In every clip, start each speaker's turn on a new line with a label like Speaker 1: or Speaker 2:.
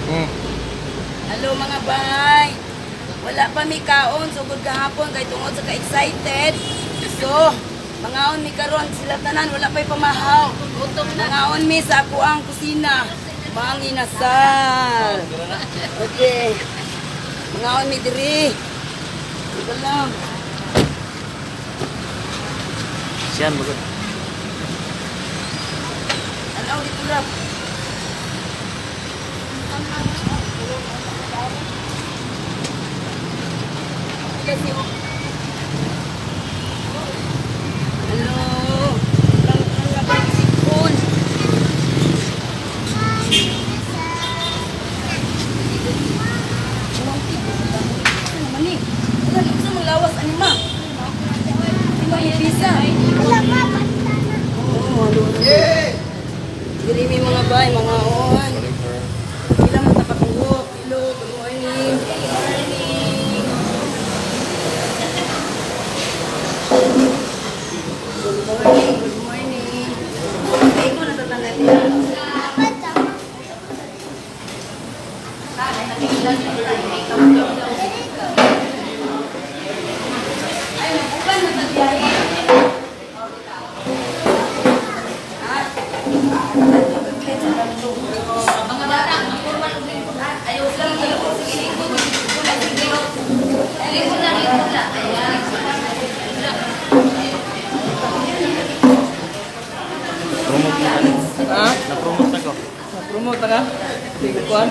Speaker 1: Hello, mga bay. Wala pa mi kaon sugod gahapon kay tungod sa ka-excited. So, mangaon mi karon sila tanan wala pa'y pamahaw.
Speaker 2: Gutom na.
Speaker 1: Mangaon mi sa akuang kusina. Manginasal. Okay. Mangaon mi diri. Ito lang.
Speaker 3: Siyan, magod.
Speaker 1: Anaw dito rap. Kasi oh. Hello. Lang lang sipon. Ano naman ni? Wala na sa mga lawas ani ma. Di ma ibisa. Oo, ano. Diri mi, mga bay, mga on. Pila man ta kabuok. Hello, good morning. Good morning. Good morning, good morning. Okay, ikaw natatanan niya. Ay, nabukan na tagyahe.
Speaker 2: Mga bata, ang formal og lingkod. Ayaw lang lingkod. Sige, lingkod. Sige, lingkod lang, lingkod lang. Ayan.
Speaker 3: Promote na ka.
Speaker 4: Ha?
Speaker 3: Na-promote na ko.
Speaker 4: Na-promote na ka? Sige, kuhan.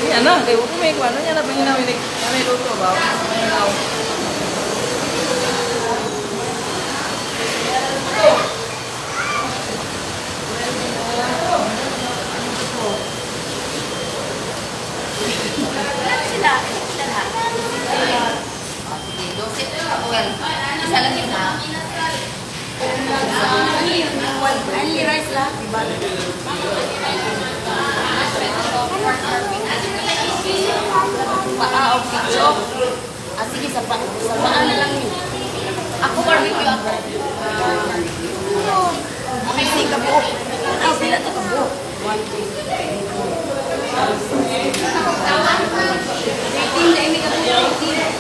Speaker 4: Iya na, kay ko may kuhan. Ano na pa niya namin may luto ba? May naw.
Speaker 2: Wala sila. Sila lahat. Ah, sige, 12, 12. Isa lang yun, ha?
Speaker 1: Only rice lahat, di ba? Paa o picho. Ah, sige, sa paa na lang yun.
Speaker 2: Ako, barbecue ako.
Speaker 1: Okay, sige, kabuok. Ah, pila to kabuok? 1, 2, 3, 4, 5, 6, 13 na imi kabuok, 13.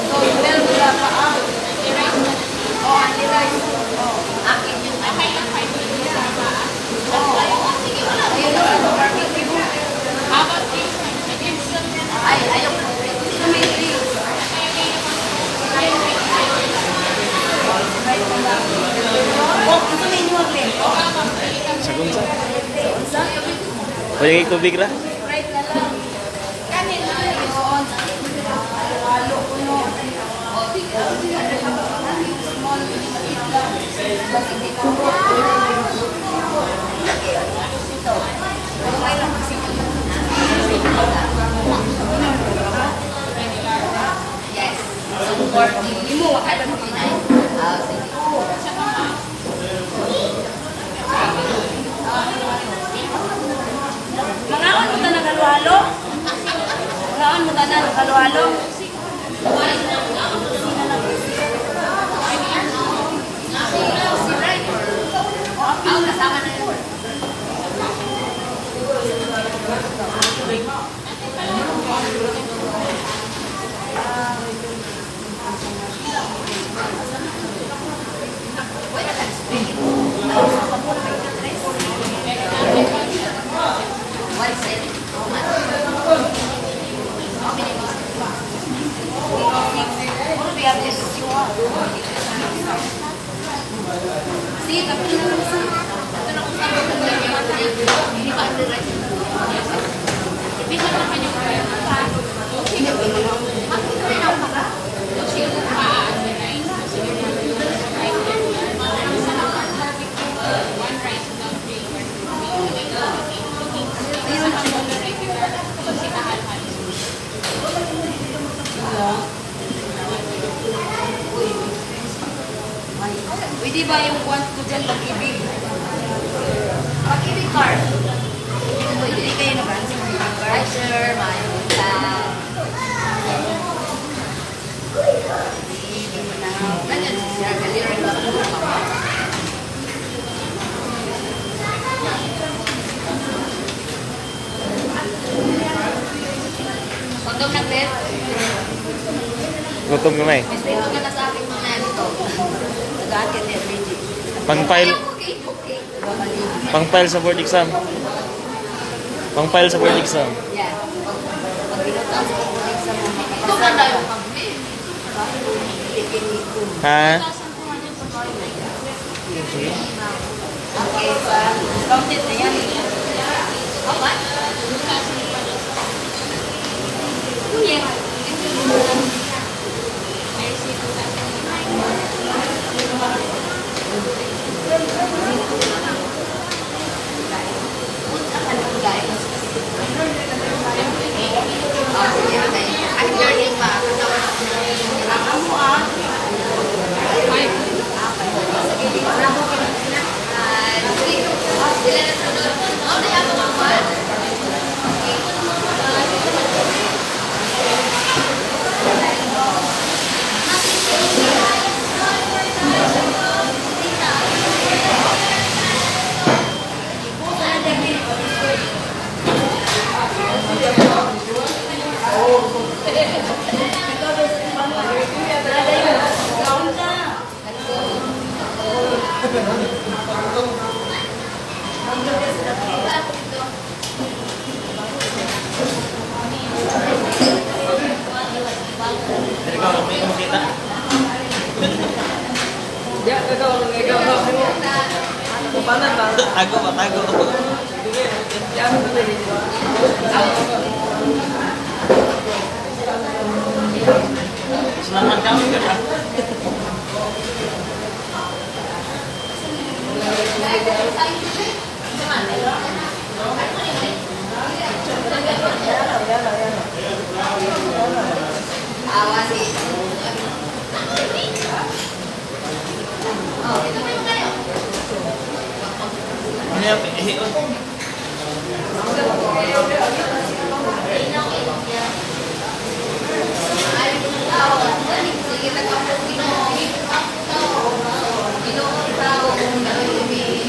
Speaker 1: So, 12 wala paa. Oh, only rice. Oh.
Speaker 2: Akin yung ano.
Speaker 1: Oh. Ayun, ano, barbecue.
Speaker 2: Ay, ayaw ko.
Speaker 1: Sino may drinks? Oh, ito may inyo ang lento.
Speaker 3: Sa unsa?
Speaker 1: Sa unsa?
Speaker 3: Pwede kay tubig ra?
Speaker 1: Sprite na lang. Kanin na lang. Halo-halo ko no. Small, maliit lang. Basta hindi ko. Ito. Okay lang.
Speaker 2: Yes. So, 40.
Speaker 1: Imo, wakay ba mo?
Speaker 2: Ah, sige.
Speaker 1: Mangaon mo tanang halo-halo? Mangaon mo tanang halo-halo?
Speaker 2: Si driver. Ah, kasama na yun. One set. How much? How many pieces?
Speaker 1: Puro biyernes. Sige, kape na lang isa.
Speaker 2: Ito na kung saan ba hindi pa under rice.
Speaker 1: Ay, pwede ba yung kwan ko dyan, Pag-IBIG?
Speaker 2: Pag-IBIG card.
Speaker 1: Pwede kayo na ba? Sa Pag-IBIG card?
Speaker 2: Hi, sir. Maayong buntag. Ganyan siya. Galera ba?
Speaker 3: Gutom gamay.
Speaker 2: May sweldo ka na sa akin mamaya nito.
Speaker 1: Tagaan ka niya, Bridget.
Speaker 3: Pang-file,
Speaker 2: Okay, okay.
Speaker 3: pang-file sa board exam. Pang-file sa board exam.
Speaker 1: Yeah. Pag pinutang sa pag sa mga
Speaker 2: Ito ka na yung kami.
Speaker 3: Ha?
Speaker 1: Okay, pa. Discounted na yan.
Speaker 2: Apa? Guys. Oh, sige, okay. I'm learning pa.
Speaker 1: Ang amo ah.
Speaker 2: Sila na sunod. Oh, na yung mga kwan.
Speaker 3: Ikaw, may makita.
Speaker 4: Ya, ikaw, ikaw, ikaw. Paano ba?
Speaker 3: Tago pa, tago.
Speaker 4: Yan, tuloy.
Speaker 3: Selamat kami ka.
Speaker 2: Awa si. Oh, ito pa yung kayo.
Speaker 3: Ano yung eh, oh.
Speaker 2: Ay, tao. Sige, nag-upload Ginoo. Ginoo tao kung nalumi.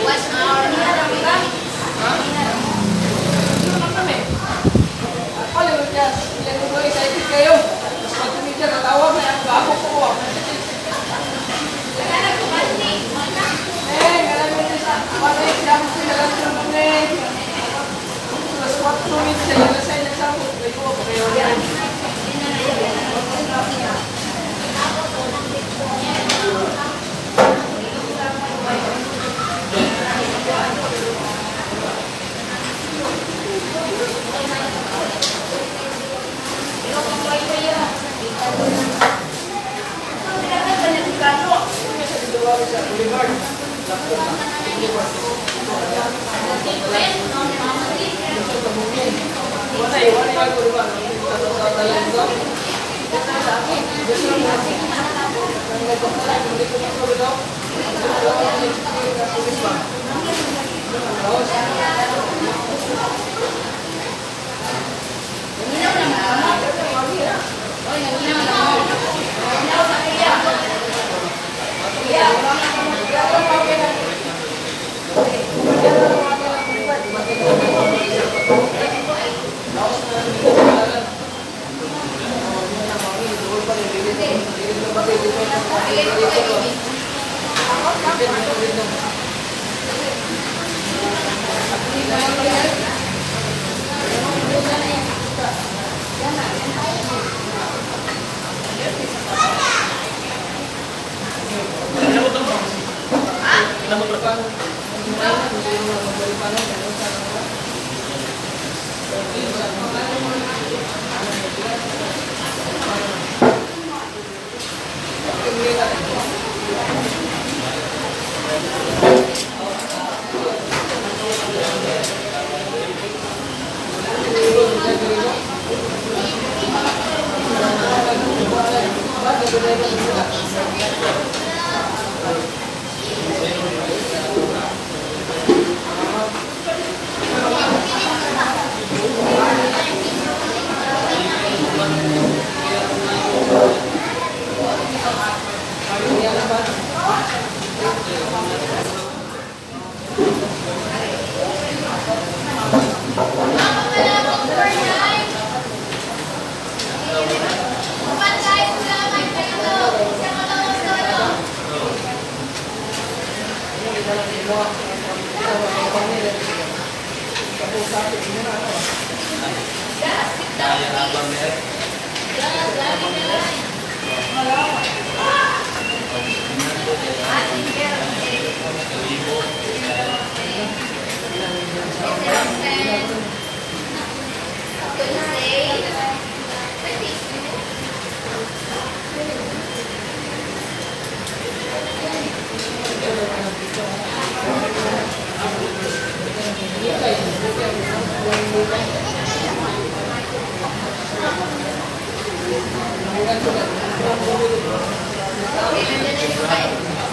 Speaker 2: 1 hour.
Speaker 4: Kayo. Mas pag natawag na ang bago ko. Eh, alam mo sa wala siya mo sila lang sa mga alas 4 minsan alas 6 nagsabot kayo kayo yan. Wala eh, wala yung kurba.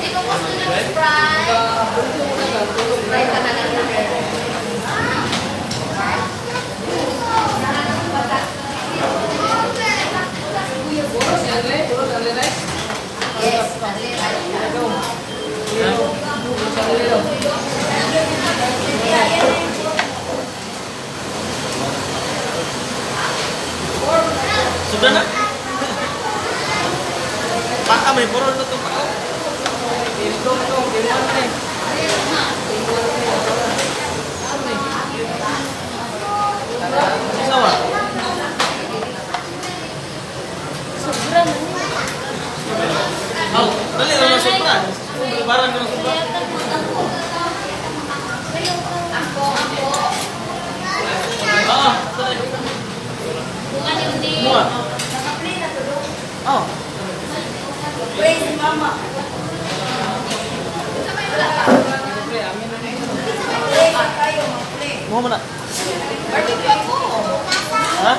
Speaker 2: Sino gusto ng Sprite? Sprite ka na lang.
Speaker 4: Puro si Andre, puro si Andre Rice.
Speaker 2: Yes, Andre rice.
Speaker 4: Puro si Andre daw.
Speaker 3: Sobra na. Paa, may puro na itong paa.
Speaker 4: Game 2 to, game 1 na eh.
Speaker 3: Sawa.
Speaker 1: Sobra man.
Speaker 3: Oh, dali na lang sobra. Parang na sobra.
Speaker 2: Ako, ako.
Speaker 3: Oo, dali.
Speaker 2: Kung ano yung di.
Speaker 3: Mua.
Speaker 2: Naka-play na to do.
Speaker 3: Oh.
Speaker 1: Pray si mama.
Speaker 2: Wala pa.
Speaker 4: Siyempre, amin na eh.
Speaker 1: Pray pa tayo, mag-pray.
Speaker 3: Mua mo na.
Speaker 2: Barbecue ako.
Speaker 3: Ha?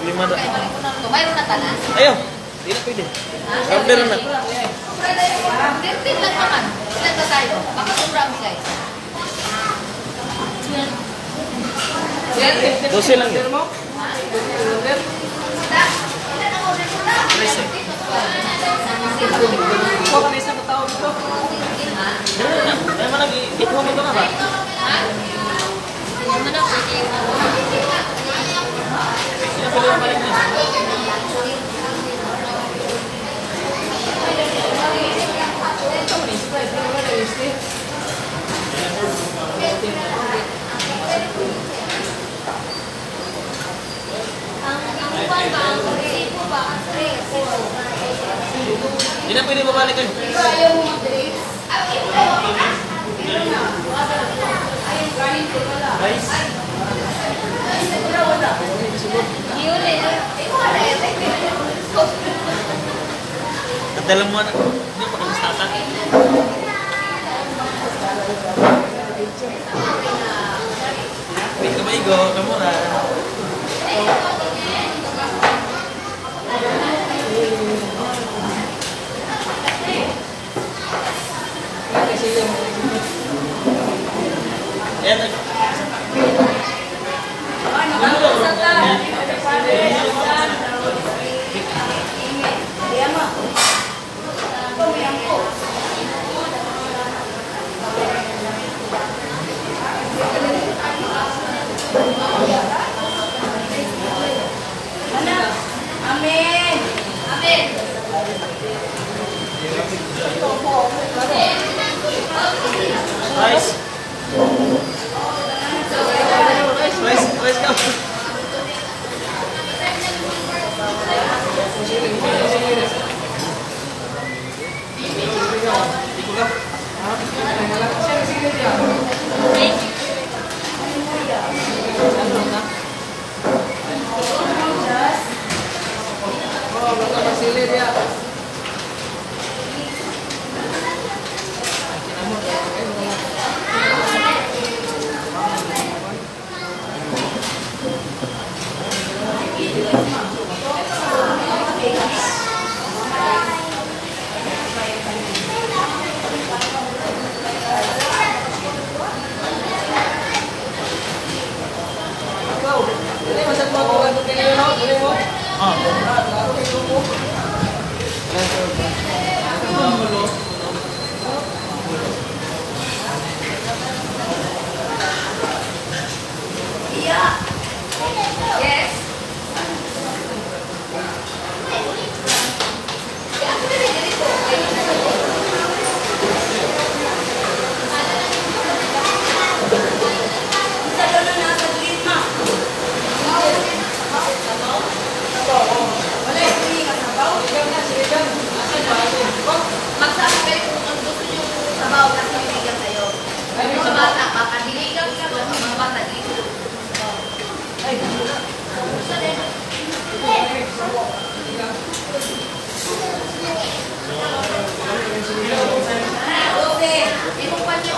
Speaker 3: Lima na.
Speaker 2: Okay, balik ko na to. Mayroon na tanan.
Speaker 3: Ayaw. Di na pwede. Meron na.
Speaker 2: Sobra na yung 13 lang naman. Ilan ba tayo? Baka sobra ang bigay.
Speaker 3: 12 lang yun.
Speaker 4: Order mo? Order?
Speaker 2: Ilan ang order mo na?
Speaker 3: 13.
Speaker 4: Ikaw ka na isang katao dito.
Speaker 3: Meron na. Ay, manag, ikuha mo ito na ba? Sino pwede yung balik na?
Speaker 4: Ito mo ni Sprite, pero wala yung steak.
Speaker 2: Ang uban ba? Ang sipo ba? Ang 3, 4.
Speaker 3: Di na pwede babalik eh.
Speaker 1: Pero ayaw mo mag-grapes.
Speaker 2: Ay, wala.
Speaker 1: Pero na. Ay, kanin ko wala.
Speaker 3: Rice.
Speaker 1: Wala, wala.
Speaker 2: Yun eh. Ay, wala eh.
Speaker 3: Katala mo na. Hindi pa kami tata. Wait ka maigo. Kamu na.
Speaker 4: Kaya kasi yung
Speaker 3: Ayan.
Speaker 1: Ano, sa ta? Kaya ma. Ikaw may angko. Anak, amen.
Speaker 2: Amen.
Speaker 3: Rice. Rice. Rice ka. Hindi ko ka.
Speaker 4: Oh, baka masilid ya.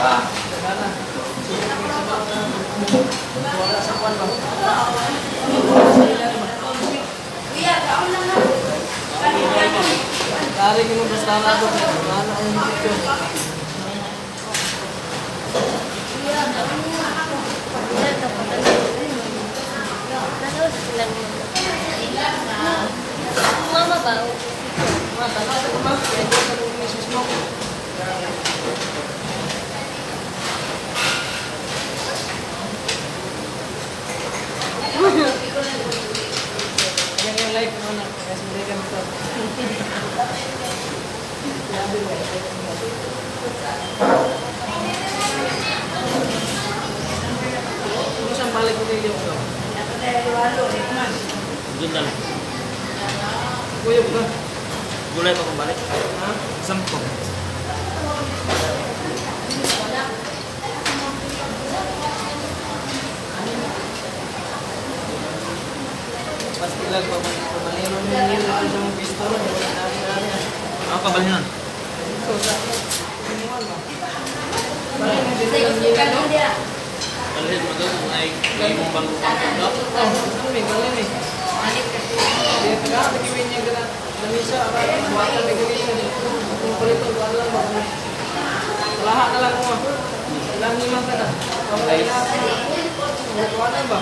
Speaker 4: Ah, wala na. Wala sa kwan ba? Wala sa ilan ba?
Speaker 2: Kuya, kaon lang na. Kanin, kanin.
Speaker 4: Dari ko basta na ako. Wala na akong picture.
Speaker 1: Mama ba?
Speaker 4: Mga tanaw sa kuma. Kaya ko sa kong misis mo. Yan yung life mo na. Kasi hindi kami to. Grabe ba? Kung saan balik ko tayo ko?
Speaker 3: Doon na lang.
Speaker 4: Kuyog ba?
Speaker 3: Gulay pa kung balik.
Speaker 4: Ha?
Speaker 3: 10.
Speaker 4: Pasti lang pamalino ninyo sa mga pisto.
Speaker 3: Ako kabalinan.
Speaker 4: So, sa inuwan ba? Parang hindi sila nila, no?
Speaker 3: Balhin mo doon ay imong bangko pang tundo.
Speaker 4: Oh, ano may galing eh. Di ka tagiwin niya gana. Lamisa, ara, buhatan may galing siya. Kung palito, buwan lang ba? Lahat na lang mo. Ilang lima ka na. Okay na. Buwan na ba?